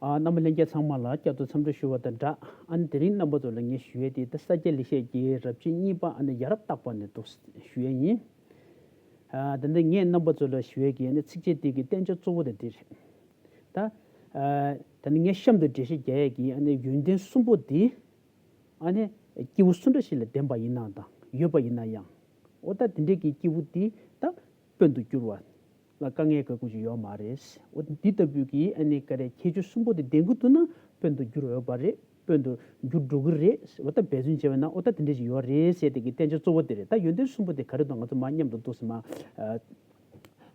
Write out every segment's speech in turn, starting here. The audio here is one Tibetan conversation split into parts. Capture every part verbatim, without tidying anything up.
ཨ། རྣམ་པ་ལྷན་རྒྱས་ཚང་མ་ལ་བསྐྱར་དུ་འཚམས་འདྲི་ཞུ་བ་དང་སྦྲགས། ཨ་ནི་དེ་རིང་རྣམ་པ་ཚོ་ལ་ངས་ཞུ་ཡས་དེ་ད་ས་སྐྱ་ལེགས་བཤད་ཀྱི་རབ་བྱེད་གཉིས་པ་ཨ་ནི་ཡ་རབས་བརྟག་པ་ནས་འདུག་ཞུ་ཡས་ཡིན། ཨ། ད་ནི་ངས་རྣམ་པ་ཚོ་ལ་ཞུ་ཡས་ཀྱི་ཨ་ནི་ཚིགས་བཅད་འདི་གི་བསྟན་བྱ་གཙོ་བོ་དེ་འདི་རེད། ད། ཨ། ད་ནི་ངས་གཤམ་དུ་འགྲེལ་བཤད་རྒྱག་ཡས་ཀྱི་ཨ་ནི་ཡོན་ཏན་གསུམ་པོ་འདི། ཨ་ནི་སྐྱེས་བུ་སུ་འདྲ་ཞིག་ལ་ལྡན་པ་ཡིན་ན་དང་ཡོད་པ་ཡིན་ན་ཡང་། འོ་ད་དེ་འདྲས་ཀྱི་སྐྱེས་བུ་འདི་ད་དཔོན་དུ་འགྱུར་བ་ལ་དཀའ་ངལ་ག་གུ་ཞིག་ཡོད་མ་རེད། འོ་འདི་ལྟ་བུའི་གི་ཨ་ནི་ག་རེ་ཁྱད་ཆོས་གསུམ་པོ་དེ་ལྡན་གྱི་འདུག་ན་དཔོན་དུ་འགྱུར་འོས་པ་རེད། དཔོན་དུ་འགྱུར་འགྲོ་གི་རེད། འོ་ད་འབད་བརྩོན་བྱས་པ་ན་འོ་ད་དེ་འདྲས་ཞིག་ཡོད་རེད་ཟེར་དེ་གི་བསྟན་བྱ་གཙོ་བོ་དེ་རེད། ད་ཡོན་ཏན་གསུམ་པོ་དེ་ག་རེ་འདུག་ང་ཚོ་མ་མཉམ་དུ་འདུག་སེ་མ་ཨ།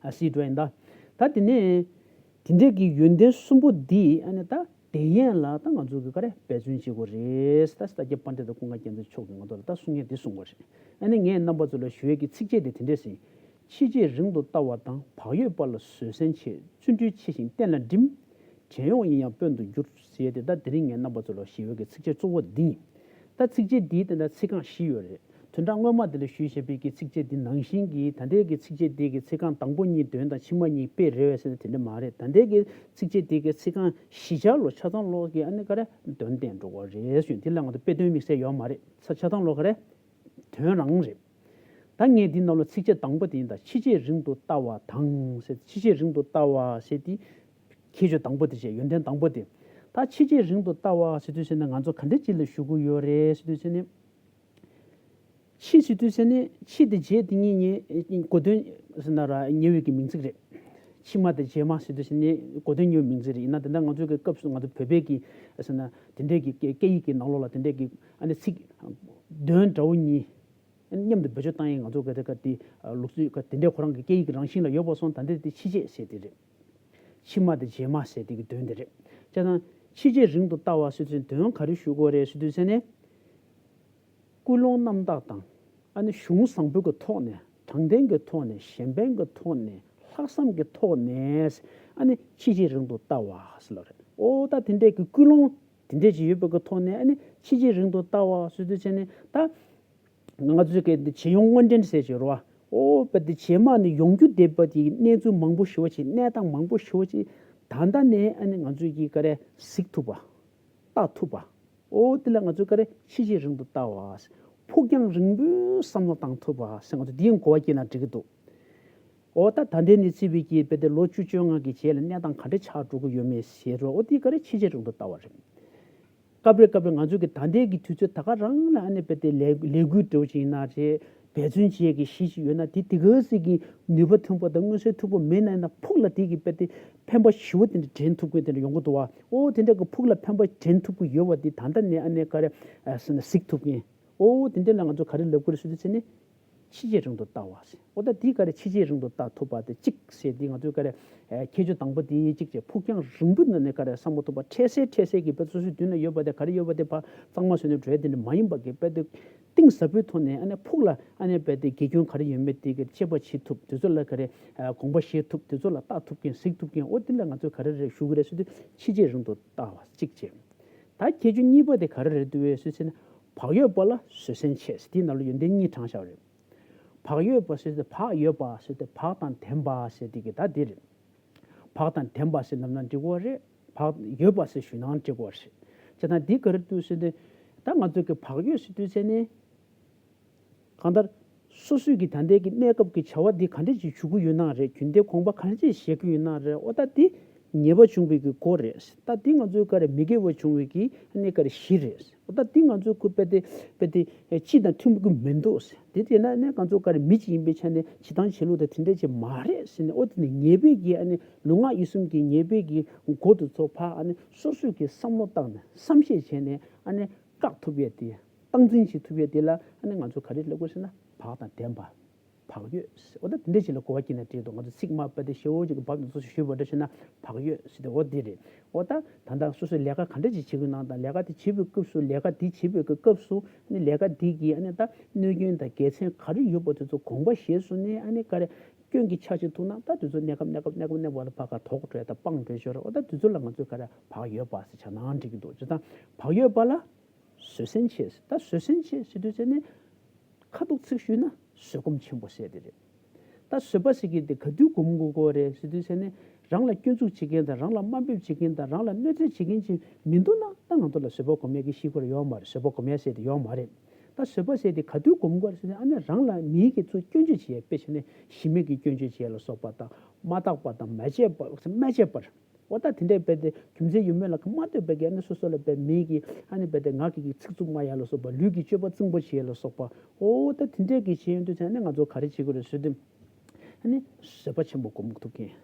ཨ། སྲིད་འགྲོ་ཡིན་ད། ད་དེ་ནས་དེ་འདྲས་ཀྱི་ཡོན་ཏན་གསུམ་པོ་འདི་ཨ་ནི་ད་ལྡན་ཡས་ལ་ད་ང་ཚོ་གི་ག་རེ་འབད་བརྩོན་བྱེད་དགོས་རེད། ད་ས་སྐྱ་པཎྜི་ཏ་ཀུན་དགའ་རྒྱལ་མཚན་མཆོག་གིས་ང་ཚོ་ལ་ད་གསུང་ཡས་འདི་གསུང་དགོས་རེད། ཨ་ནི་ངས་རྣམ་པ་ཚོ་ལ་ཞུ་ཡས་ཀྱི་ཚིགས་བཅད་དེ་དེ་འདྲས་ཟིན། ཕྱི་བྱེད་རིང་དུ་ལྟ་བ་དང་། བག་ཡོད་པ་ལ་བཟོད་བསྲན་ཆེ། བརྩོན་འགྲུས་ཆེ་ཞིང་བསྟན་ལ་སྒྲིམ། བྲན་གཡོག་ཡིན་ཡང་དཔོན་དུ་འགྱུར། ཟེར་ཏེ་ད་དེ་རིང་ངས་རྣམ་པ་ཚོ་ལ་ཞུ་ཡས་ཀྱི་ཚིགས་བཅད་གཙོ་བོ་འདི་ཡིན། ད་ཚིགས་བཅད་འདིའི་དེ་འདྲ་ཚིག་རྐང་བཞི་ཡོད་རེད། དོན་དག་སྔོན་མ་དེ་ལ་ཞུས་བཞག་པའི་གི་ཚིགས་བཅད་འདི་ནང་བཞིན་གྱི་ད་ལྟའི་གི་ཚིགས་བཅད་འདི་གི་ཚིག་རྐང་དང་པོ་གཉིས་དོན་དང་ཕྱི་མ་གཉིས་དཔེ་རེད་པས་ཟེར་ན་དེ་འདྲ་མ་རེད། ད་ལྟའི་གི་ཚིགས་བཅད་འདི་གི་ཚིག་རྐང་བཞི་ཆ་ལོ་ཆ་ཚང་ལོ་གི་ཨ་ནི་ག་རེ་དོན་བསྟན་འགྲོ་གི་རེད་ཞུ། འདི་ལ་ང་ཚོ་དཔེ་དོན་དམིགས་བསལ་ཡོད་མ་རེད། ཚ་ཆ་ཚང་ལོ་ག་རེ་དོན་རང་རེད། ད་ངས་འདི་ནང་ལོ་ཚིགས་བཅད་དང་པོ་དེ་ཡིན། ད་ཕྱི་བྱེད་རིང་དུ་ལྟ་བ་དང་ཟེར། ཕྱི་བྱེད་རིང་དུ་ལྟ་བ་ཟེར་དེ་ཁྱད་ཆོས་དང་པོ་དེ་བྱས། ཡོན་ཏན་དང་པོ་དེ། ད་ཕྱི་བྱེད་རིང་དུ་ལྟ་བ་ཟེར་དུས་ཟེར་ན་ང་ཚོ་ག་འདྲ་ཅིག་ལ་ཞུ་གི་ཡོད་རེད་ཟེར་དུས་ཟེར་ན། ཕྱི་ཟེར་དུས་ཟེར་ན་ཕྱི་དེ་བྱེད་དེ་གཉིས་གཉིས་གོ་དོན་ཟེར་ན་ར་ཉེ་བའི་གི་མིང་ཚིག་རེད། ཕྱི་མ་དེ་རྗེས་མ་ཟེར་དུས་ཟེར་ན་གོ་དོན་ཉེ་བའི་མིང་ཚིག་རེད། ཡིན་ན་དེ་འདྲ་ང་ཚོའི་གི་སྐབས་སུ་ང་ཚོ་བོད་པའི་གི་ཟེར་ན་དེ་འདྲའི་གི་སྐད་ཡིག་གི་ནང་ལོགས་ལ་དེ་འདྲའི་གི་ཨ་ནི་ཚིག་དོན་འདྲ་བོ་གཉིས། མཉམ་དུ་བེད་སྤྱོད་བཏང་ཡས་ང་ཚོ་ག་དེ་ག་དེ་ལུགས་སྲོལ་ག་དེ་འདྲའི་ཁོ་རང་གི་སྐད་ཡིག་གི་རང་བཞིན་ལ་ཡོད་པ་སོང་། ད་འདི་དེ་ཕྱི་བྱེད་ཟེར་དེ་རེད། ཕྱི་མ་དེ་རྗེས་མ་ཟེར་དེ་གི་དོན་དེ་རེད། བྱས་ཙང་ཕྱི་བྱེད་རིང་དུ་ལྟ་བ་ཟེར་དུས་དོན་ག་རེ་ཞུ་དགོས་རེད་ཟེར་དུས་ཟེར་ནས། ཀུན་སློང་རྣམ་དག་དང་། ཨ་ནི་གཞུང་བཟང་པོའི་གི་ཐོག་ནས། དྲང་བདེན་གྱི་ཐོག་ནས། གཞན་ཕན་གྱི་ཐོག་ནས། ལྷག་བསམ་གྱི་ཐོག་ནས། ཨ་ནི་ཕྱི་བྱེད་རིང་དུ་ལྟ་བ་ཟེར་ལ་རེད། ཨོ་ད་དེ་འདྲའི་གི་ཀུན་སློང་དེ་འདྲའི་ཅིག་ཡོད་པའི་གི་ཐོག་ནས། ཨ་ནི་ཕྱི་བྱེད་རིང་དུ་ལྟ་བ་ཟེར་དུས་ཟེར་ནས་ད། ང་ཚོས་གལ་ཏེ་བྱེད་ཡོང་དངོས་འབྲེལ་ཟེར་བྱེད་རོ། ཨོ་བས་ཏེ་རྗེས་མ་ནས་ཡོང་རྒྱུ་བསྡད་པ་དེ་གནས་ཚུལ་མང་པོ་ཞེ་པོ་ཅིག་གནས་སྟངས་མང་པོ་ཞེ་པོ་ཅིག་ད་ལྟ་ནས་ཨ་ནི་ང་ཚོས་ཀྱིས་ག་རེ་གཟིགས་ཐུབ་པ། བལྟ་ཐུབ་པ། ཨོ་དེ་ལ་ང་ཚོས་ག་རེ་ཕྱི་བྱེད་རིང་དུ་ལྟ་བ། ཕུགས་རྒྱང་རིང་པོའི་བསམ་བློ་བཏང་ཐུབ་པ་ཟེར་ང་ཚོ་འདིའི་གོ་བ་སྐྱེས་ན་འགྲིག་གི་འདུག་ཨོ་ད་ད་ལྟའི་ནས་བརྩིས་པའི་གི་བས་ཏེ་ལོ་བཅུ་བཅོ་ལྔ་གི་རྗེས་ལ་གནས་སྟངས་ག་འདྲ་ཆགས་འགྲོ་གི་ཡོད་མེད་ཟེར་རོ། ཨོ་དེ་ག་རེ་ཕྱི་བྱེད་རིང་དུ་ལྟ་བ་རེད། སྐབས་རེ་སྐབས་རེ་ང་ཚོ་གི་ད་ལྟའི་གི་དུས་ཚོད་ད་ག་རང་ལ་ཨ་ནི་རྦད་དེ་ལས་ལས་འགུལ་འདྲ་བོ་ཅིག་ཡིན་ན་རེད། འབད་བརྩོན་བྱེད་ཀྱི་གཞི་ཞིག་ཡོད་ན་དེ་དེ་ག་ཟིག་གི་ནུས་པ་ཐོན་པ་དང་མངོན་གསལ་ཐུབ་པ་མེད་ན་ཡིན་ན་ཕུགས་ལ་དེ་གི་རྦད་དེ་ཕན་པ་ཞེ་པོ་དེ་འདྲ་འདྲེན་ཐུབ་མཁན་དེ་འདྲ་ཡོང་གི་འདུག་བ། ཨོ་དེ་འདྲ་གི་ཕུགས་ལ་ཕན་པ་འདྲེན་ཐུབ་ཀྱི་ཡོད་པ་དེ་ད་ལྟ་ནས་ཨ་ནི་ག་རེ་ཟེར་ན་གཟིགས་ཐུབ་མཁན། ཨོ་དེ་འདྲ་ལ་ང་ཚོ་ག་རེ་ལབ་དགོས་རེད་ཟེར་དུས་ཚེ་ནི། ཕྱི་བྱེད་རིང་དུ་ལྟ་བ་ཟེར། འོ་ད་འདི་ག་རེ་ཕྱི་བྱེད་རིང་དུ་ལྟ་ཐུབ་པ་དེ་གཅིག་ཟེར། འདི་ང་ཚོའི་ག་རེ་ཨེ་ཁྱད་ཆོས་དང་པོ་དེ་གཅིག་བྱས། ཕུགས་རྒྱང་རིང་པོའི་ནང་ནས་ག་རེ་བསམ་བློ་ཐུབ་པ། འཕྲལ་སེལ་འཕྲལ་སེལ་གྱི་དཔེ་སོ་སོའི་མདུན་ལ་ཡོད་པ་དེ་ག་རེ་ཡོད་པ་དེ་ཕར་གཙང་མ་བཟོས་ནས་འགྲོ་ཡ་དེ་འདྲ་མ་ཡིན་པ་གི་དཔེ་དེ་གཏིང་ཟབ་པོའི་ཐོག་ནས་ཨ་ནི་ཕུགས་ལ་ཨ་ནི་དཔེ་དེ་དགེ་སྐྱོན་ག་རེ་ཡོད་མེད་དེ་གི་དཔྱད་པ་བྱེད་ཐུབ། དེ་ཚོ་ལ་ག་རེ་ཨ་དགོངས་པ་བཞེས་ཐུབ། དེ་ཚོ་ལ་བལྟ་ཐུབ་མཁན་གཟིགས་ཐུབ་མཁན། འོ་དེ་ལ་ང་ཚོས་ག་རེ་རེད་ཞུ་གི་རེད་ཟེར་དུས་ཕྱི་བྱེད་རིང་དུ་ལྟ་བ་གཅིག་བྱས། ད་ཁྱད་ཆོས་གཉིས་པ་དེ་ག་རེ་རེད་འདུག་བས་ཟེར་ན། བག་ཡོད་པ་ལ་བཟོད་བསྲན་ཆེ་ཟེར། དེའི་ནང་ལ་ཡོན་ཏན་གཉིས་དྲངས་བཞག་རེད། བག་ཡོད་པ་ཟེར་ཏེ་བག་ཡོད་པ་ཟེར་ཏེ་བག་དང་ལྡན་པ་ཟེར་དེ་གི་ད་འདི་རེད། བག་དང་ལྡན་པ་ཟེར་ལབ་ན་འགྲིག་གི་རེད། བག་ཡོད་པ་ཟེར་ཞུས་ན་འགྲིག་གི་རེད། བྱས་ཙང་འདི་ག་རེ་འདུག་ཟེར་ཏེ། ད་ང་ཚོ་གི་བག་ཡོད་ཟེར་དུས་ཟེར་ནས། གང་ལྟར། སོ་སོའི་གི་ད་ལྟའི་གི་གནས་སྐབས་ཀྱི་བྱ་བ་འདི་ག་འདྲ་ཅིག་བྱེད་ཀྱི་ཡོད་ན་རེད། རྒྱུན་ལྡན་གོམ་པ་ག་འདྲ་ཅིག་བཞེས་ཀྱི་ཡོད་ན་རེད། ཨོ་ད་འདི་ཉེས་པ་བྱུང་བའི་གི་སྒོ་རེད། ད་འདི་ང་ཚོའི་ག་རེ་མི་དགེ་བ་བྱུང་བའི་གི་གནས་ག་རེ་གཞི་རེད། ཨོ་ད་འདི་ང་ཚོའི་ཁུ་པེ་ཏེ་པེ་ཏེ་སྤྱི་དང་མཐུན་གི་མི་འདུག་དེ་དེ་ན་ནས་ང་ཚོ་ག་རེ་མི་གཅིག་ཡིན་པའི་ཆ་ནས་བྱེད་སྟངས་བྱེད་ལུགས་དེ་དེ་འདྲ་ཅིག་མ་རེད་ཟེར་ནས། ཨོ་དེ་ནས་ཉེས་པའི་གི་ཨ་ནི་ལུས་ངག་ཡིད་གསུམ་གྱི་ཉེས་པའི་གི་སྒོ་དེ་ཚོ་ཕར་ཨ་ནི་སོ་སོའི་གི་བསམ་བློ་བཏང་ནས་བསམ་ཤེས་བྱས་ནས་ཨ་ནི་བཀག་ཐུབ་ཡས་དེ། སྟངས་འཛིན་བྱེད་ཐུབ་ཡས་དེ་ལ་ཨ་ནི་ང་ཚོ་ག་རེ་ལབ་དགོས་ཟེར་ན་བག་དང་ལྡན་པ། བག་ཡོད་ཟེར། འོ་ད་དེ་འདྲ་ཞིག་ལ་གོ་བ་སྐྱེས་ན་འགྲིག་འདུག་ང་ཚོ་ཚིག་མ་པ་དེ་ཞེ་པོ་ཅིག་གི་བབ་ནས་སོ་སོ་ཞུས་པ་འདྲ་བྱས་ན་བག་ཡོད་ཟེར་ཏེ་འོ་དེ་རེད། འོ་ད་ད་ལྟ་སོ་སོས་ལས་ཀ་ག་འདྲ་ཅིག་བྱེད་ཀྱི་ཡོད་ན་དང་། ལས་ཀ་དེ་བྱེད་པའི་སྐབས་སུ་ལས་ཀ་དེ་བྱེད་པའི་གི་སྐབས་སུ་ཨ་ནི་ལས་ཀ་དེ་གི་ཨ་ནི་ད་གནོད་སྐྱོན་དང་དགེ་མཚན་ག་རེ་ཡོད་པ་དེ་ཚོ་དགོངས་པ་བཞེས་སོང་ནས་ཨ་ནི་ག་རེ་སྐྱོན་གྱི་ཆ་ཅིག་ཐུག་ན་ད་དེ་ཚོ་གནས་སྐབས་གནས་སྐབས་གནས་སྐབས་གནས་སྐབས་ལ་ཕར་ཁ་དོག་འགྲོ་ཡ་ད་སྤང་འགྲོ་ཡ་ཤོར། འོ་ད་དེ་ཚོ་ལ་ང་ཚོས་ག་རེ་བག་ཡོད་པ་ཟེར་བྱས་ན་འགྲིག་གི་འདུག་བྱས་ཙང་བག་ཡོད་པ་ལ། བཟོད་བསྲན་ཆེ། ད་བཟོད་བསྲན་ཆེ་ཟེར་དུས་ཟེར་ནས་ཁ་ཐུག་ཚིག་ཞུས་ན་བཟོད་སྒོམ་ཆེན་པོ་ཟེར་དེ་རེད། ད་བཟོད་པ་ཟེར་གྱི་དེ་ག་དུས་སྒོམ་དགོས་ཀྱི་རེད་ཟེར་དུས་ཟེར་ནས། རང་ལ་སྐྱོན་འཛུགས་བྱེད་མཁན་དང་། རང་ལ་དམའ་འབེབས་བྱེད་མཁན་དང་། རང་ལ་གནོད་འཚེ་བྱེད་མཁན་ཅིག་མི་འདུག་ན། ད་ང་ཚོ་ལ་བཟོད་པ་སྒོམ་ཡས་ཀྱི་གཞི་ཁོ་རང་ཡོད་མ་རེད། བཟོད་པ་སྒོམ་ཡས་ཟེར་དེ་ཡོད་མ་རེད། ད་བཟོད་པ་ཟེར་དེ་ག་དུས་སྒོམ་དགོས་རེད་ཟེར་ན། ཨ་ནི་རང་ལ་མིའི་གི་ཚུར་སྐྱོན་བརྗོད་བྱེད་ཡས། དཔེ་བྱས་ན་གཞི་མེད་ཀྱི་སྐྱོན་བརྗོད་བྱེད་ཡས་ལ་སོགས་པ་དང་། མ་དག་པ་དང་། མ་བྱས་པ། མ་བྱས་པར། འོ་ད་དེ་འདྲའི་རྦད་དེ་རྒྱུ་མཚན་ཡོད་མེད་ལ་མ་ལྟོས་པའི་གི། ཨ་ནི་སོ་སོ་ལ་རྦད་མིའི་གི། ཨ་ནི་རྦད་དེ་ངག་གི་གི་ཚིག་རྩུབ་སྨྲ་ཡ་ལ་སོགས་པ། ལུས་ཀྱི་སྤྱོད་པ་རྩིང་པོ་བྱེད་ཡ་ལ་སོགས་པ། འོ་ད་དེ་འདྲའི་གི་བྱེད་ཡོང་དུས་ཙང་། ཨ་ནི་ང་ཚོ་ག་རེ་བྱེད་དགོས་རེད་ཟེར་དུས། ཨ་ནི་བཟོད་པ་ཆེན་པོ་སྒོམ་ཐུབ་མཁན།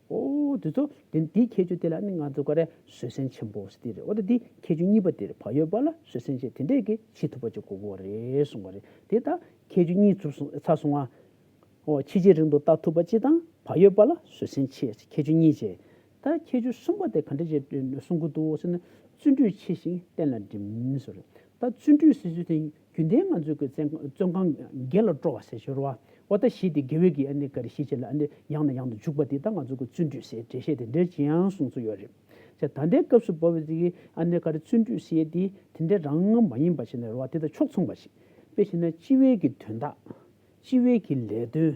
འོ་དེ་ཚོ་དེ། འདིའི་ཁྱད་ཆོས་དེ་ལ་ཨ་ནི་ང་ཚོ་ག་རེ། བཟོད་བསྲན་ཆེན་པོ་ཟེར་དེ་རེད། འོ་ད་འདི་ཁྱད་ཆོས་གཉིས་པ་དེ་རེད། བག་ཡོད་པ་ལ་བཟོད་བསྲན་ཆེ། དེ་འདྲའི་གི་བྱེད་ཐུབ་པ་ཅིག་དགོས་ཀྱི་རེད་གསུངས་པ་རེད། དེ་ད་ཁྱད་ཆོས་གཉིས་ཚུར་སོང་། ཚར་སོང་ང་། འོ། ཕྱི་རྗེས་རིང་དུ་བལྟ་ཐུབ་པ་གཅིག་དང་། བག་ཡོད་པ་ལ་བཟོད་བསྲན་ཆེ། ཁྱད་ཆོས་གཉིས་བྱས། ད་ཁྱད་ཆོས་གསུམ་པ་དེ་ག་འདྲ་ཅིག་གསུང་གི་འདུག་ཟེར་ན། བརྩོན་འགྲུས་ཆེ་ཞིང་བརྟན་ལ་འགྲིམ་ཟེར། ད་བརྩོན་འགྲུས་ཟེར་ཚུལ་དེ་རྒྱུན་ལྡན་ང་ཚོའི་གི་བརྩོན། བརྩོན་གང་དགེ་ལ་སྤྲོ་བ་ཟེར་ཞོར་བ། འོ་ད་གཞི་དེ་དགེ་བའི་གི། ཨ་ནི་ག་རེ། གཞི་བྱས་ལ་ཨ་ནི་ཡང་ནས་ཡང་དུ་འཇུག་པ་དེ་ད་ང་ཚོ་གི་བརྩོན་འགྲུས་ཟེར་འགྲེལ་བཤད་དེ་འདྲ་ཅིག་ཡང་གསུང་ཚུལ་ཡོད་རེད། ད་ལྟའི་སྐབས་སུ་བབས་པའི་གི། ཨ་ནི་ག་རེ། བརྩོན་འགྲུས་ཟེར་དེ་དེ་འདྲ་རང་མ་ཡིན་པ་ཞིག་ནས་རེད་བ། དེ་དང་ཕྱོགས་མཚུངས་པ་ཞིག། དཔེ་བྱས་ན་སྤྱི་བའི་གི་དོན་དག། སྤྱི་བའི་གི་ལས་དོན།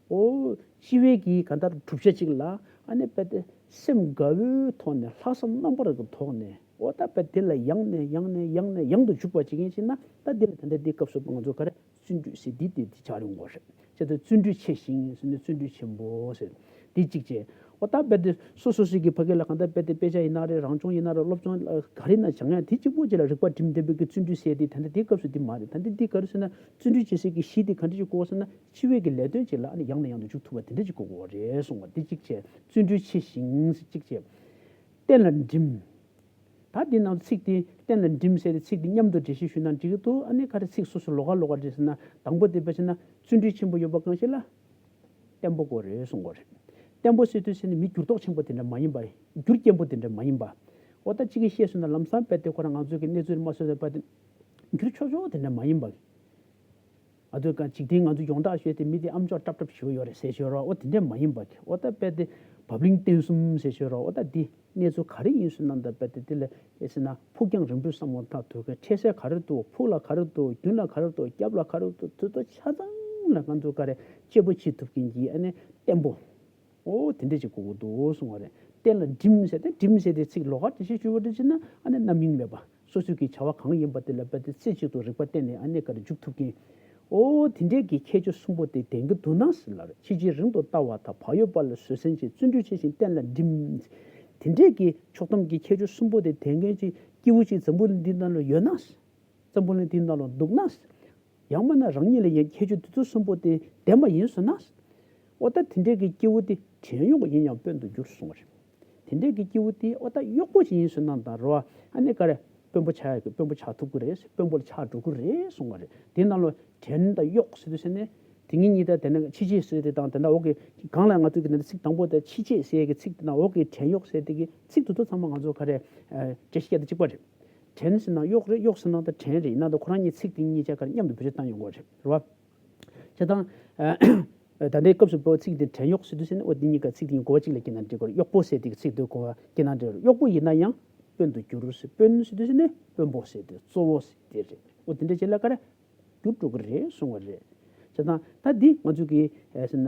འོ། སྤྱི་བའི་གི་གང་ལྟར་གྲུབ་ཆ་གཅིག་ལ་ཨ་ནི་རྦད་དེ་སེམས་དགའ་བོའི་ཐོག་ནས། ལྷག་བསམ་རྣམ་པར་གྱི་ཐོག་ནས། འོ་ད་རྦད་དེ་ལ་ཡང་ནས་ཡང་ནས་ཡང་ནས་ཡང་དུ་འཇུག་པ་བྱེད་མཁན་ཞིག་ན། ད་འདི་ལ་ད་ལྟ་འདི་སྐབས་སུ་ང་ཚོ་ག་རེ། བརྩོན་འགྲུས་ཟེར་འདི་དེ་དེ་ཆགས་ཡོང་གི་རེད། བྱས་ཙང་བརྩོན་འགྲུས་ཆེ་ཞིང་ཟེར་ནས། བརྩོན་འགྲུས་ཆེན་པོ་ཟེར། འདི་གཅིག་བྱས། འོ་ད་རྦད་དེ་སོ་སོ་སོ་གི་ཕ་གི་ལ་གང་ལྟར་རྦད་དེ་དཔེ་ཆ་ཡིན་ན་རེད། རང་སྦྱོང་ཡིན་ན་རེད། སློབ་སྦྱོང་ག་རེ་ཡིན་ན་སྦྱང་ཡ་དེ་གཅིག་པོ་ཅིག་ལ་རིག་པ་སྒྲིམ་བསྡད་པའི་གི་བརྩོན་འགྲུས་ཟེར་དེ་ད་ལྟ་འདི་སྐབས་སུ་དེ་མ་རེད། ད་ལྟ་འདི་ག་རེ་ཟེར་ན། བརྩོན་འགྲུས་ཆེ་ཟེར་གི་གཞི་དེ་ག་འདྲ་ཅིག་དགོས་ཟེར་ན། སྤྱི་བའི་གི་ལས་དོན་ཅིག་ལ་ཨ་ནི་ཡང་ནས་ཡང་དུ་འཇུག་ཐུབ་པ་དེ་འདྲ་ཅིག་དགོས་ཀྱི་རེད་གསུངས་པ་འདི་གཅིག་བྱས། བརྩོན་འགྲུས་ཆེ་ཞིང་གཅིག་བྱས། བརྟན་ལ་འགྲིམ། ད་འདི་ནང་ཚིག་འདི་བརྟན་ལ་འགྲིམ་ཟེར་ཏེ་ཚིག་འདི་མཉམ་དུ་འགྲེལ་བཤད་ཞུས་ན་འགྲིག་གི་འདུག། ཨ་ནི་ག་རེ། ཚིག་སོ་སོ་ལོགས་ཀ་ལོགས་ཀ་འགྲེལ་ཟེར་ན། དང་པོ་དེ་དཔེ་བྱས་ན་བརྩོན་འགྲུས་ཆེན་པོ་ཡོད་པ་གང་ཞིག་ལ་བརྟན་པོ་དགོས་རེད་གསུང་གི་རེད། བརྟན་པོ་ཟེར་དུས་ཟེར་ནི་མི་འགྱུར་ལྡོག་ཆེན་པོ་དེ་འདྲ་མ་ཡིན་པ། འགྱུར་རྐྱེན་པོ་དེ་འདྲ་མ་ཡིན་པ། འོ་ད་གཅིག་གིས་བཤད་སོང་ན། ལམ་སང་རྦད་དེ་ཁོ་རང་ང་ཚོའི་གི་གནས་ཚུལ་མ་བཟོད་པ་དེ། འགྱུར་ཆོག་ཆོག་དེ་འདྲ་མ་ཡིན་པ། ང་ཚོས་གང་འཇིག་རྟེན་ང་ཚོ་ཡོངས་གྲགས་ཤོད་དེ། མི་དེ་ཨམ་ཅོག་ཀྲབ་ཀྲབ་ཞུ་ཡོད་རེད་ཟེར་ཞོར་བ། འོ་དེ་འདྲ་མ་ཡིན་པ། འོ་ད་རྦད་དེ་བབ་བརླིང་བརྟན་གསུམ་ཟེར་ཞོར་བ། འོ་ད་འདི་གནས་ཚུལ་ག་རེ་ཡིན་ཟེར་ན། ད་རྦད་དེ་དེ་ལ་ཟེར་ན། ཕུགས་རྒྱང་རིང་པོའི་བསམ་བློ་བཏང་ཐུབ་མཁན། འཕྲལ་སེལ་ག་རེ་འདུག། ཕུགས་ལ་ག་རེ་འདུག། རྒྱུན་ལ་ག་རེ་འདུག། སྐྱབས་ལ་ག་རེ་འདུག། དུས་ཚོད་ཆ་ཚང་ལ་ང་ཚོ་ག་རེ། དཔྱད་པ་བྱེད་ཐུབ་མཁན་གྱི། ཨ་ནི་བརྟན་པོ། འོ་དེ་འདྲ་ཅིག་དགོས་ཀྱི་འདུག་གསུང་བ་རེད། བརྟན་ལ་འགྲིམ་ཟེར་ཏེ། འགྲིམ་ཟེར་ཏེ་ཚིག་ལོགས་ཀ་འགྲེལ་བཤད་ཞུས་པ་འདྲ་བྱས་ན། ཨ་ནི་རྣམ་གཡེང་མེད་པ། སོ་སོའི་གི་བྱ་བ་གང་ཡིན་པ་དེ་ལ་རྦད་དེ་རྩེ་གཅིག་ཏུ་རིག་པ་བསྟེན་ནས། ཨ་ནི་ག་རེ། འཇུག་ཐུབ་མཁན། འོ་དེ་འདྲའི་གི་ཁྱད་ཆོས་གསུམ་པོ་དེ་ལྡན་གྱི་འདུག་ན་ཟེར་ལབ་རེད། ཕྱི་རྗེས་རིང་དུ་ལྟ་བ་དང་། བག་ཡོད་པ་ལ་བཟོད་བསྲན་ཆེ། བརྩོན་འགྲུས་ཆེ་ཞིང་བརྟན་ལ་འགྲིམ། དེ་འདྲའི་གི་ཕྱོགས་བསྡོམས་ཀྱི་ཁྱད་ཆོས་གསུམ་པོ་དེ་ལྡན་མཁན་ཅིག་སྐྱེ་བོ་ཅིག་འཛམ་བུ་གླིང་འདི་ནང་ལ་ཡོད་ན། འཛམ་བུ་གླིང་འདི་ནང་ལ་འདུག་ན། ཡང་མིན་ན་རང་ཉིད་ལ་ཡང་ཁྱད་ཆོས་དེ་ཚོ་གསུམ་པོ་དེ་ལྡན་པ་ཡིན་སོང་ན། འོ་ད་དེ་འདྲའི་གི་སྐྱེ་བོ་དེ་བྲན་གཡོག་ཡིན་ཡང་དཔོན་དུ་འགྱུར་གསུང་བ་རེད། དེ་འདྲའི་གི་སྐྱེ་བོ་དེ། འོ་ད་གཡོག་པོ་ཞིག་ཡིན་སོང་ན་ད་རེད་བ། ཨ་ནི་ག་རེ། དཔོན་པོ་ཆགས་ཡག་གི། དཔོན་པོ་ཆགས་ཐུབ་ཀྱི་རེད། དཔོན་པོ་ལ་ཆགས་འགྲོ་གི་རེད་གསུང་བ་རེད། དེ་ནང་ལ་བྲན་དང་གཡོག་ཟེར་དུས་ཟེར་ནས། དེ་གཉིས་གཉིས་ད། དེ་ནས་ཕྱི་རྗེས་ཟེར་དེ་དང་། དེ་ནས་འོག་གི་གང་ལ། ང་ཚོ་གི་དེ་ནས་ཚིག་དང་པོ་དེ་ཕྱི་རྗེས་ཟེར་ཡག་གི་ཚིག་དེ་དང་། འོག་གི་བྲན་གཡོག་ཟེར་དེ་གི་ཚིག་དེ་ཚོ་ཚང་མ་ང་ཚོ་ག་རེ། ཨ། འགྲེལ་བཤད་བརྒྱབ་ན་གཅིག་པ་རེད། བྲན་ཟེར་ན་གཡོག་རེད། གཡོག་ཟེར་ན་ད་བྲན་རེད། ཡིན་ན་ད་ཁོ་རང་གཉིས་ཚིག་དེ་གཉིས་ཆ་ག་རེ། མཉམ་དུ་བེད་སྤྱོད་བཏང་ཡོང་གི་རེད། རེད་བ། བྱས་ཙང་། ཨ། ད་ལྟའི་སྐབས་སུ་བབས་ཚིག་འདི་བྲན་གཡོག་ཟེར་དུས་ཟེར་ནས། འོ་འདི་གཉིས་ཀ་ཚིག་འདི་གཉིས་གོ་བ་གཅིག་ལ་སྐྱེལ་ན་འགྲིག་གི་རེད། གཡོག་པོ་ཟེར་དེ་གི་ཚིག་འདི་གོ་བ་སྐྱེལ་ན་འགྲིག་གི་རེད། གཡོག་པོ་ཡིན་ན་ཡང་དཔོན་དུ་འགྱུར་ཟེར། དཔོན་ཟེར་དུས་ཟེར་ནས་དཔོན་པོ་ཟེར་དེ། གཙོ་བོ་ཟེར་དེ་རེད། འོ་དེ་འདྲ་བྱས་ལ་ག་རེ། འགྱུར་འགྲོ་གི་རེད་གསུང་བ་རེད། བྱས་ཙང་ད་འདི་ང་ཚོ་གི། ཨ། ཟེར་ན།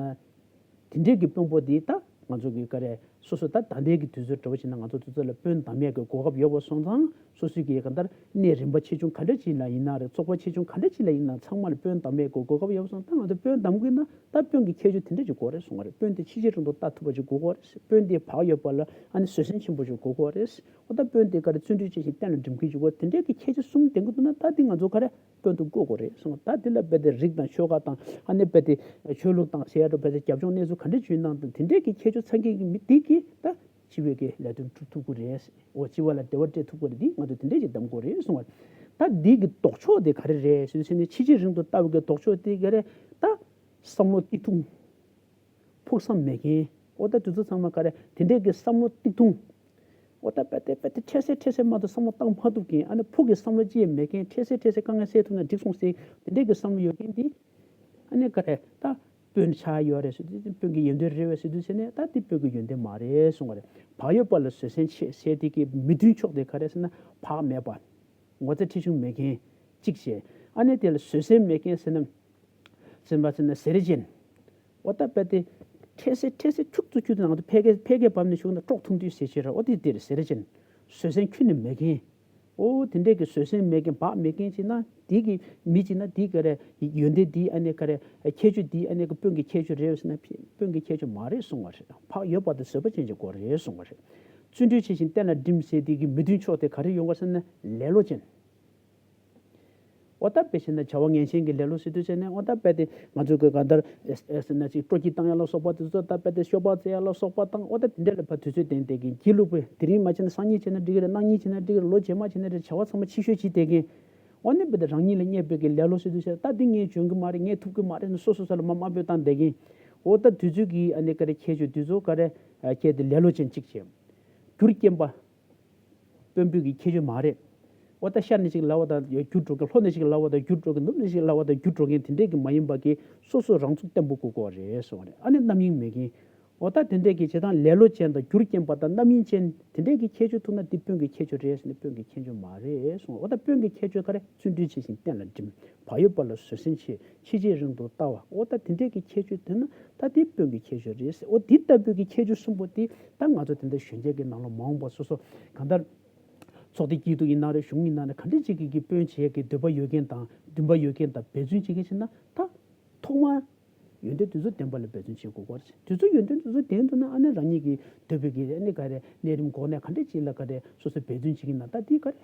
དེ་འདྲའི་གི་དཔོན་པོ་འདི་ད་ང་ཚོ་གི་ག་རེ། སོ་སོ་ད་ད་ལྟའི་གི་དུས་ཚོད་འདྲ་བོ་བྱས་ན། ང་ཚོ་དུས་ཚོད་ལ་དཔོན་གདམ་ཡས་ཀྱི་གོ་སྐབས་ཡོད་པ་སོང་ཙང་། སོ་སོའི་གི་གང་ལྟར་གནས་རིམ་པ་ཆེ་ཆུང་ག་འདྲ་ཅིག་ལ་ཡིན་ན་རེད། ཚོགས་པ་ཆེ་ཆུང་ག་འདྲ་ཅིག་ལ་ཡིན་ན། ཚང་མ་ལ་དཔོན་གདམ་ཡས་གི་གོ་སྐབས་ཡོད་པ་སོང་ཙང་། ང་ཚོ་དཔོན་གདམ་དགོས་ན་ད་དཔོན་གྱི་ཁྱད་ཆོས་དེ་འདྲ་ཅིག་དགོས་རེད་གསུང་བ་རེད། དཔོན་དེ་ཕྱི་རྗེས་རིང་དུ་ལྟ་ཐུབ་པ་ཅིག་དགོས་ཀྱི་རེད། དཔོན་དེ་བག་ཡོད་པ་ལ། ཨ་ནི་བཟོད་བསྲན་ཆེན་པོ་ཅིག་དགོས་ཀྱི་རེད། འོ་ད་དཔོན་དེ་ག་རེ། བརྩོན་འགྲུས་ཆེ་ཞིང་བརྟན་ལ་འགྲིམ་མཁན་ཅིག་དགོས། དེ་འདྲའི་གི་ཁྱད་ཆོས་གསུམ་ལྡན་གྱི་འདུག་ན། ད་འདི་ང་ཚོ་ག་རེ། དཔོན་དུ་བསྐོ་དགོས་རེད་གསུངས། ད་འདི་ལ་རྦད་དེ་རིགས་དང་ཆོས་ཁ་དང་། ཨ་ནི་རྦད་དེ་ཆོས་ལུགས་དང་ཟེར་ཡ་འདྲ། རྦད་དེ་རྒྱབ་ལྗོངས་གནས་ཚུལ་ག་འདྲ་ཅིག་ཡིན་ནའང་། དེ་འདྲའི་གི་ཁྱད་ཆོས་ཚང་མཁན་གྱི་མི་དེ་གིས་ད་སྤྱི་བའི་གི་ལས་དོན་སྒྲུབ་ཐུབ་ཀྱི་རེད། འོ་སྤྱི་བ་ལ་བདེ་བ་སྤྲད་ཐུབ་ཀྱི་རེད། འདི་ང་ཚོ་དེ་འདྲ་ཅིག་གདམ་དགོས་རེད་གསུངས་པ། ད་འདི་གི་ལྡོག་ཕྱོགས་དེ་ག་རེ་རེད་ཟེར་ཟེར་ནས། ཕྱི་རྗེས་རིང་དུ་ལྟ་བའི་གི་ལྡོག་ཕྱོགས་དེ་ག་རེ། ད་བསམ་བློ་གཏི་ཐུང་། ཕུགས་བསམ་མེད་མཁན། འོ་ད་དེ་ཚོ་ཚང་མ་ག་རེ། དེ་འདྲའི་གི་བསམ་བློ་གཏི་ཐུང་། འོ་ད་རྦད་དེ་རྦད་དེ་འཕྲལ་སེལ་འཕྲལ་སེལ་མ་གཏོགས་བསམ་བློ་བཏང་མ་ཐུབ་མཁན། ཨ་ནི་ཕུགས་ཀྱི་བསམ་བློ་ཅི་ཡང་མེད་མཁན། འཕྲལ་སེལ་འཕྲལ་སེལ་དཀའ་ངལ་སེལ་ཐུབ་ན་འགྲིག་སོང་ཟེར། དེ་འདྲའི་གི་བསམ་བློ་ཡོད་མཁན་འདི། ཨ་ནི་ག་རེ། ད་དཔོན་ཆགས་ཡོད་རེད་ཟེར་དུས། དཔོན་གྱི་ཡོན་ཏན་རེད་པས་ཟེར་དུས་ཟེར་ནས། ད་འདི་དཔོན་གྱི་ཡོན་ཏན་མ་རེད་གསུངས་པ་རེད། བག་ཡོད་པ་ལ་བཟོད་བསྲན་ཆེ་ཟེར་དེ་གི་མི་མཐུན་ཕྱོགས་དེ་ག་རེ་ཟེར་ན། བག་མེད་པ། ངོ་ཚ་ཁྲེལ་གཞུང་མེད་མཁན་གཅིག་བྱས། ཨ་ནི་དེ་ལ་བཟོད་བསྲན་མེད་མཁན་ཟེར་ན། སེམས་པ་ཟེར་ན་ཟེར་ཅན། འོ་ད་རྦད་དེ་ འཕྲལ་སེལ་འཕྲལ་སེལ་ཁྱུག་ཏུ་ཁྱུག་ཏུ་ནང་དུ་ཕལ་སྐད་ཕལ་སྐད་བབས་ནས་བཞུགས་ན་དཀྲོག་ཐུང་དུས་ཟེར་ཤེས་ར། ཨོ་དེ་དེར་ཟེར་ཅན། བཟོད་བསྲན་ཁྱོན་ནས་མེད་མཁན། ཨོ་དེ་འདྲས་ཀྱི་བཟོད་བསྲན་མེད་མཁན་བག་མེད་མཁན་ཅིག་ན་དེ་གི་མི་ཅིག་ན་དེ་ག་རེ་ཡོན་ཏན་དེ་ཨ་ནི་ག་རེ་ཁྱད་ཆོས་དེ་ཨ་ནི་གི་དཔོན་གྱི་ཁྱད་ཆོས་རེད་ཟེར་ན་དཔོན་གྱི་ཁྱད་ཆོས་མ་རེད་གསུང་བ་རེད། བག་ཡོད་པ་དང་བཟོད་པ་ཅན་གྱི་སྐོར་རེད་གསུང་བ་རེད། བརྩོན་འགྲུས་ཆེ་ཞིང་བསྟན་ལ་སྒྲིམ་ཟེར་དེ་གི་མི་མཐུན་ཕྱོགས་དེ་ག་རེ་ཡོང་བ་ཟེར་ན་ལེ་ལོ་ཅན། ཨོ་ད་དཔེ་བྱས་ན་བྱ་བ་ངན་ཞེན་གྱི་ལེ་ལོ་ཟེར་དུས་བྱས་ནས་ཨོ་ད་དཔེ་དེ་ང་ཚོ་གི་གང་ལྟར་ཨེ་ཟེར་ན་ཅིག་སྤྲོ་སྐྱིད་བཏང་ཡ་ལ་སོགས་པ་དེ་ཚོ་ད་དཔེ་དེ་ཤོ་སྦག་རྩེ་ཡ་ལ་སོགས་པ་དང་ཨོ་ད་དེ་འདྲ་ལ་ཕར་དུས་ཚོད་བསྟན་བསྡད་མཁན་སྒྱིད་ལུག་པས་དེ་རིང་མ་བྱས་ན་སང་ཉིན་བྱས་ན་འགྲིག་གི་རེད། གནངས་ཉིན་བྱས་ན་འགྲིག་གི་རེད། ལོ་རྗེས་མ་བྱས་ན་འགྲིག་བྱ་བ་ཚང་མ་ཕྱི་བཤོལ་བྱེད་བསྡད་མཁན་ཨོ་ནི་དཔེ་དེ་རང་ཉིད་ལ་བརྙས་པའི་གི་ལེ་ལོ་ཟེར་དུས་བྱས་ད་འདི་ངས་འཇོན་གི་མ་རེད། ངས་ཐུབ་གི་མ་རེད་ནས་སོ་སོ་སོ་ལ་མ་དམའ་འབེབས་བཏང་བསྡད་མཁན་ཨོ་ད་དུས་ཚོད་ཀྱི་ཨ་ནི་ག་རེ་ཁྱད་ཆོས་དུས་ཚོད་ག་རེ་ཁྱད་དེ་ལེ་ལོ་ཅན་གཅིག་བྱས། རྒྱུར་སྐྱེན་པ། དཔོན་པོའི་གི་ཁྱད་ཆོས་མ་རེད། ཨོ་ད་ཤར་ནས་ཅིག་ལབ་པ་དང་འགྱུར་འགྲོ་མཁན། ལྷོ་ནས་ཅིག་ལབ་པ་དང་འགྱུར་འགྲོ་མཁན། ནུབ་ནས་ཅིག་ལབ་པ་དང་འགྱུར་འགྲོ་མཁན་དེ་འདྲས་ཀྱི་མ་ཡིན་པ་གི་སོ་སོ་རང་ཚུགས་བརྟན་པོ་དགོས་ཀྱི་རེད་གསུངས་པ་རེད། ཨ་ནི་རྣམ་གཡེང་མེད་མཁན། ཨོ་ད་དེ་འདྲས་ཀྱི་བྱེད་སྟངས་ལེ་ལོ་ཅན་དང་རྒྱུར་སྐྱེན་པ་དང་རྣམ་གཡེང་ཅན་དེ་འདྲས་ཀྱི་ཁྱད་ཆོས་ཐུག་ན་འདི་དཔོན་གྱི་ཁྱད་ཆོས་རེད་ཟེར་ནས་དཔོན་གྱི་ཁྱད་ཆོས་མ་རེད་གསུངས། ཨོ་ད་དཔོན་གྱི་ཁྱད་ཆོས་ག་རེ། བརྩོན་འགྲུས་ཆེ་ཞིང་བསྟན་ལ་སྒྲིམ། བག་ཡོད་པ་ལ་བཟོད་བསྲན་ཆེ། ཕྱི་རྗེས་རིང་དུ་ལྟ་བ། ཨོ་ད་དེ་འདྲས་ཀྱི་ཁྱད་ཆོས་དེ་ན་ད་དེ་དཔོན་གྱི་ཁྱད་ཆོས་རེད་ཟེར། ཨོ་དེ་ལྟ་བུའི་གི་ཁྱད་ཆོས་གསུམ་པོ་དེ་ད་ང་ཚོ་དེ་འདྲ་གཞོན་སྐྱེས་ཀྱི་ནང་ལ་མ་འོངས་པ་སོ་སོ་གང་ལྟར་ཚོགས་སྡེ་སྐྱིད་སྡུག་ཡིན་ན་རེད། གཞུང་ཡིན་ན་རེད། ག་འདྲ་ཅིག་གི་གི་དཔོན་བྱེད་ཀྱི་འདོད་པ་ཡོད་མཁན་དང་འདུན་པ་ཡོད་མཁན་དང་འབད་བརྩོན་བྱེད་མཁན་ཞིག་ན་ད་ཐོག་མར་ཡོན་ཏན་དེ་ཚོ་ལྡན་པ་ལ་འབད་བརྩོན་བྱེད་དགོས་པ་རེད། དེ་ཚོ་ཡོན་ཏན་དེ་ཚོ་ལྡན་འདུག་ན་ཨ་ནི་རང་ཉིད་ཀྱི་འདོད་པའི་གི་ཨ་ནི་ག་རེ་གནས་རིམ་འགོག་ནས་ག་འདྲ་ཅིག་ལ་ག་རེ་སོ་སོ་འབད་བརྩོན་བྱེད་ཀྱི་ན་ད་དེ་ག་རེ།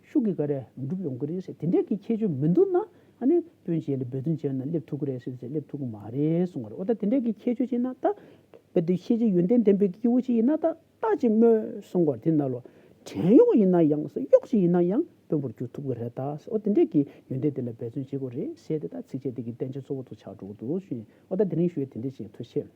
ཤུགས་ཀྱིས་ག་རེ་འགྲུབ་ཡོང་གི་རེད་ཟེར། དེ་འདྲས་ཀྱི་ཁྱད་ཆོས་མི་འདུག་ན་ཨ་ནི་དཔོན་བྱས་ནས་འབད་བརྩོན་བྱས་ན་སླེབས་ཐུབ་ཀྱི་རེད་ཟེར་ཟེར་སླེབས་ཐུབ་ཀྱི་མ་རེད་གསུང་བ་རེད། འོ་ད་དེ་འདྲས་ཀྱི་ཁྱད་ཆོས་ཅིག་ན་ད་དཔེ་དེ་ཤེས་བྱའི་ཡོན་ཏན་ལྡན་པའི་སྐྱེ་བོ་ཅིག་ཡིན་ན་ད་རྟག་ཅིག་སྨོས་གསུང་བ་རེད། དེ་ན་ལོ་བྲན་གཡོག་ཡིན་ན་ཡང་ཟེར་གཡོག་ཅིག་ཡིན་ན་ཡང་དཔོན་པོར་འགྱུར་ཐུབ་ཀྱི་རེད་ད་ཟེར། འོ་དེ་འདྲས་ཀྱི་ཡོན་ཏན་དེ་ལ་འབད་བརྩོན་བྱེད་དགོས་རེད་ཟེར་དེ་ད་ཚིགས་བཅད་དེ་གི་བསྟན་བྱ་གཙོ་བོ་དུ་ཆགས་འགྲོ་གི་འདུག་ཞུ་ཡིན། འོ་ད་དེ་རིང་ཞུ་ཡས་དེ་འདྲས་ཅིག་ཐུགས་རྗེ་ཆེ།